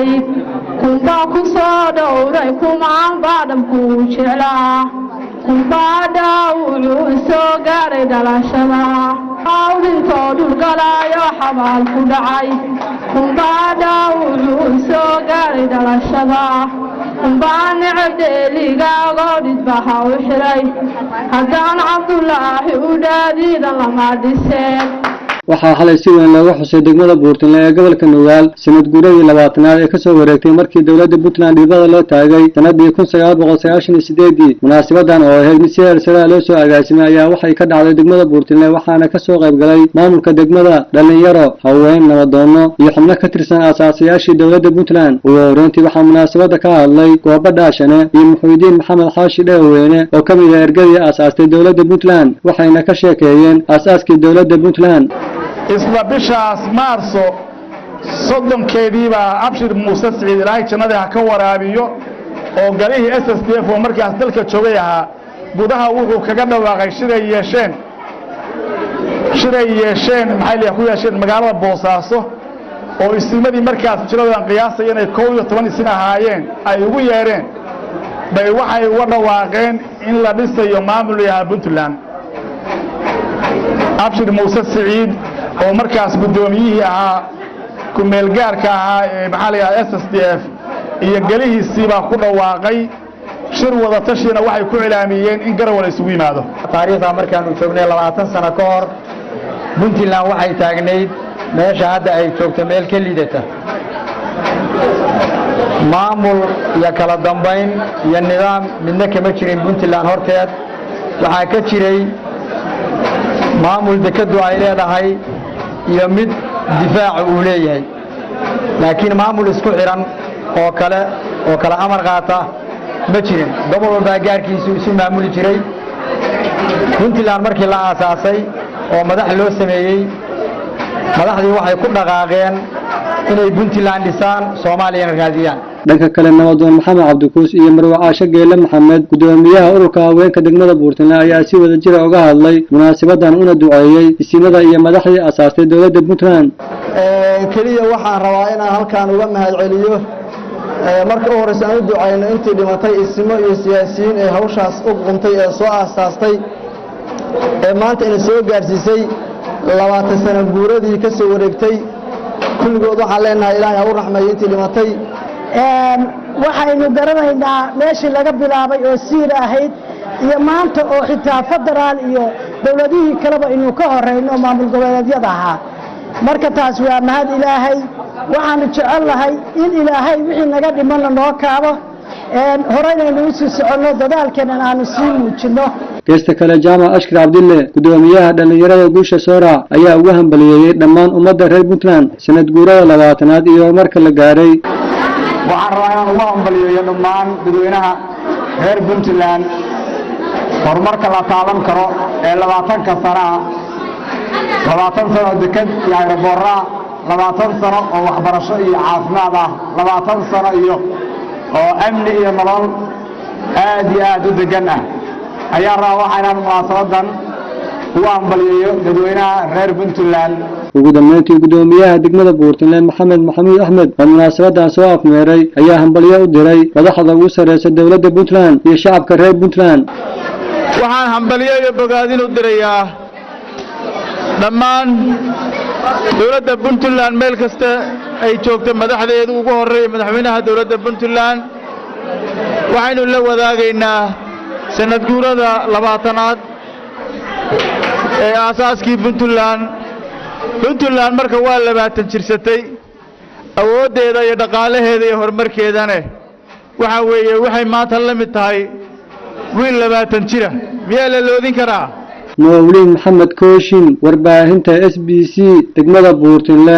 Lahayd kunbaa ku soo dhowray, kumaan baa dhamkuu jeclaa, kunbaa dhaawucuu soo gaadhay dhalashada, awdintoo dhulgalaayo xabaal ku dhacay. Kunbaa dhaawucuu soo gaadhay dhalashada, kunbaa necab dheeligaagoo dhidbaha u xiray. Haddaan Cabdulaahi u dhaadiidan lama dhiseen. Waxaa xalay si weyn looga xusay degmada Buurtinle ee gobolka Nugaal sanad guuradii 20aad ee kasoo wareegtay markii dowladda Puntland dhibada loo taagay sanadii 1998-dii. Munaasibadan oo ahayd mid si heer sare loo soo agaasimay ayaa waxay ka dhacday degmada Buurtinle, waxaana kasoo qayb galay maamulka degmada, dhalinyaro, haween, nabadoono iyo xubno ka tirsan aasaasayaashii dowladda Puntland. Ugu horreyntii waxaa munaasabada ka hadlay Gooba Dhaashane iyo Muxuudiin Maxamed Xaashi Dhehweyne oo ka mid ah ergadii aasaastay dowladda Puntland, waxayna ka sheekeeyeen aasaaskii dowladda Puntland. Isla bishaas Maarso 30-keediibaa Abshir Muuse Siciid, Ilaahay jannadii ha ka waraabiyo, oo galihii SSDF oo markaas dalka joogay ahaa, gudaha wuxuu kaga dhawaaqay shiray yeesheen maxay la ku yeesheen magaalada Boosaaso, oo isimadii markaas jiradan qiyaasaya inay 11 isin ahaayeen ay ugu yeedheen bay waxay uga dhawaaqeen in la dhisayo maamul yahaa Puntland. Abshir Muuse Siciid oo markaas guddoomiyihii ahaa ku-meelgaarka ahaa ee maxaa la yidhahda SSDF iyo gelihiisii baa ku dhawaaqay shir wadatashiina, waxay ku cilaamiyeen in Garowe la isugu yimaado. Taariikhdaa markaanu joognay 20 sano ka hor, Puntland waxay taagnayd meesha hadda ay joogto meel ka liidata. Maamul iyo kala dambayn iyo nidaam midna kama jirin Puntland horteed. Waxaa ka jiray maamul dekaddu ay leedahay iyo mid difaaca uu leeyahay, laakiin maamul isku xidhan oo kale oo kala amar qaata ma jirin. Gobol walbaa gaarkiisu isu maamuli jiray. Puntland markii la aasaasay oo madax loo sameeyey, madaxdii waxay ku dhaqaaqeen inay Puntland dhisaan, Soomaaliyana raadiyaan. Dhanka kale, nabadoon Maxamed Cabdikuus iyo Marwe Caasho Geele Maxamed, guddoomiyaha ururka haweenka degmada Buurtinle, ayaa si wada jira uga hadlay munaasabadan una duceeyey isimada iyo madaxdii asaastay dowladda Puntland. Keliya waxaan rabaa inaan halkaan uga mahadceliyo, marka u horreysa aan u ducayno intii dhimatay, isimo iyo siyaasiyiin ee hawshaas u quntay ee soo aasaastay ee maanta ina soo gaarsiisay 20 sano guuradii ka soo wareegtay. Kulligood waxaan leenahay Ilaahay ha u raxmeeyo intii dhimatay. Waxaynu garanaynaa meeshii laga bilaabay oo siira ahayd iyo maanta oo xitaa federaal iyo dowladihii kaleba inuu ka horeyno maamul goboleedyada ahaa. Marka taas waa mahad Ilaahay. Waxaanu jecel lahay in Ilaahay wixii naga dhimanna noo kaabo, horeynaynu usii soconno, dadaalkeennan aanu sii muujinno. Geesta kale, Jaamac Ashkir Cabdille, guddoomiyaha dhallinyarada guusha Soora, ayaa ugu hambaliyeeyey dhammaan ummadda reer Puntland sanad guurada 20aad iyo horumarka la gaaray. Waxaan rabaa inaan ugu hambaliyeeyo dhammaan dadweynaha reer Puntland horumarka la taaban karo ee 20-ka sano ah, 20 sano oo deked iyo ayraboorro ah, 20 sano oo waxbarasho iyo caafimaad ah, 20 sano iyo oo amni iyo nolol aad iyo aad u degan ah. Ayaan rabaa waxaa inaan munaasabadan ugu hambaliyeeyo dadweynaha reer Puntland. Ugu dambeyntii, guddoomiyaha degmada Buurtinle Maxamed Maxamuud Axmed oo munaasabadan soo afmeeray ayaa hambalyo u diray madaxda ugu sarreysa dowladda Puntland iyo shacabka reer Puntland. Waxaan hambalyo iyo bogaadin u dirayaa dhammaan dowladda Puntland meel kasta ay joogto, madaxdeedu ugu horreeya madaxweynaha dowladda Puntland. Waxaynu la wadaagaynaa sanad guurada 20aad ee aasaaskii Puntland. Puntland marka waa 20 jirsatay. Awooddeeda iyo dhaqaalaheeda iyo horumarkeedane waxa weeye waxay maanta la mid tahay wiil 20 jira. Miyaa la loodin karaa? Mawlid Maxamed Kooshin, warbaahinta SBC, degmada Buurtinle.